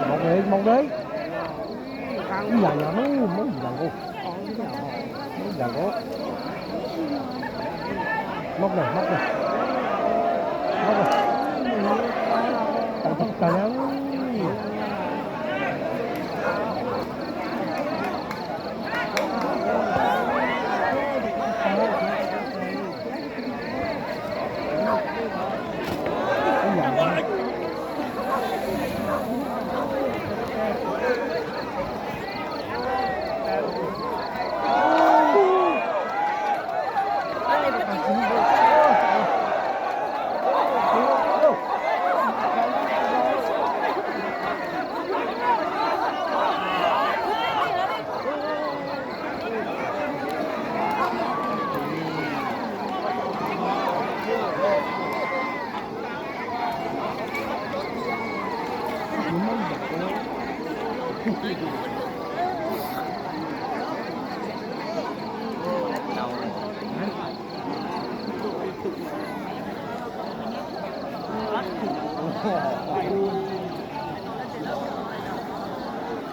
Mộc đấy, Mộc đấy. Ui, ui, ui, Mộc già rồi. Mộc già rồi. Mộc này, Mộc này. Mộc này. Căng, căng, căng.